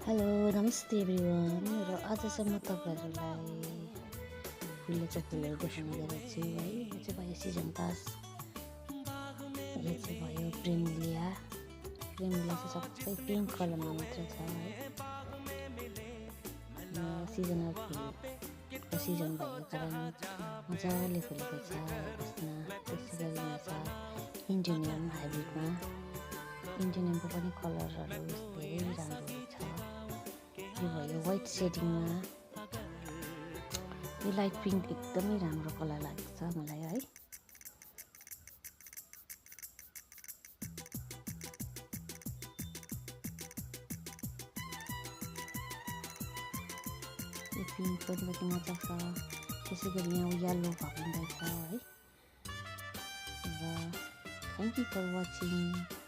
Hello नमस्ते everyone र आज चाहिँ म तपाईँहरूलाई फुलेको फुलहरू देखाउन गइरहेको छु है। यो चाहिँ भयो सिजन पास, यो चाहिँ भयो प्रेमिलिया। प्रेमिलिया चाहिँ सबै पिङ्क कलरमा मात्र छ है। सिजनल फुलको सिजन भएको कारण मजाले फुलेको छ यसमा। त्यसै गरी यहाँ छ इन्डियनियम हाइब्रिडमा। इन्डियनियमको पनि कलरहरू धेरै राम्रो छ। यो भयो वाइट सेडिङमा। यो लाइट पिङ्क एकदमै राम्रो कलर लाग्छ मलाई है। यो पिङ्क पनि कति मजा छ। त्यसै गरी यहाँ येल्लो भइरहेछ है। र थ्याङ्क यू फर वाचिङ।